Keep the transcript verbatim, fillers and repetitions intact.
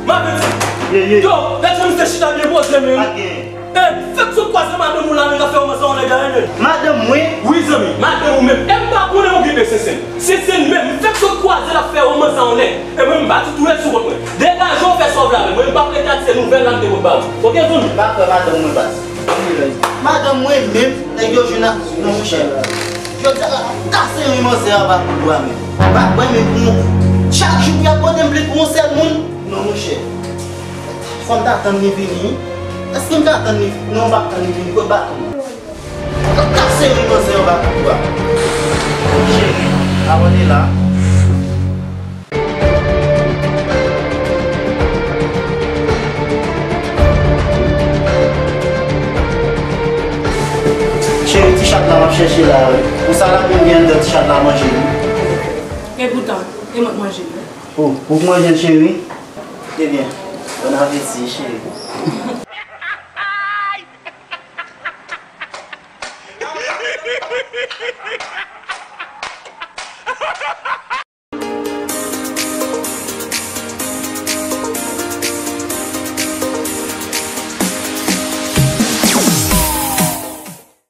Madanm! Ye, ye. Yo, gad jan misye chita byen poze, men. Pa gen. E, fèk sot kwaze madanm ou la, men, k ap fè yon manzè yon nèg la, men. Madanm mwen? Wi, zanmi, madanm ou menm. E m pa konnen ou gen de Sensenn. Sensenn menm, m fèk sot kwaze l ap fè yon manzè yon nèg. E mwen, m pa di tou rete sou kont mwen. Degaje w, fè sa w vle avè m. Mwen, m p ap rete ak se nouvèl la m te pot ba ou. Oke, zanmi? M pa kwè madanm mwen, baz. Madanm mwen menm, nèg yo jwenn ak, non, monchè. Jodi a la, m kase yon manzè anba kout bwa, men. M pa kwè, men pou yon, chak jou pou y ap pote m plent pou yon sèl moun. Non, monchè. Fò m ta tann li vini. Èske m ka tann li? Non, m p ap tann li vini. Kot baton? Kase yon manzè anba kout bwa. Cheri, abòne la. Cheri, ti chat la m ap chèche la, wi. Pou sa la, konbyen anndan ti chat la manje, wi. Epoutan, e mwen k manje l. Oh, ou k manje l, cheri? Ebyen, bon apeti, cheri.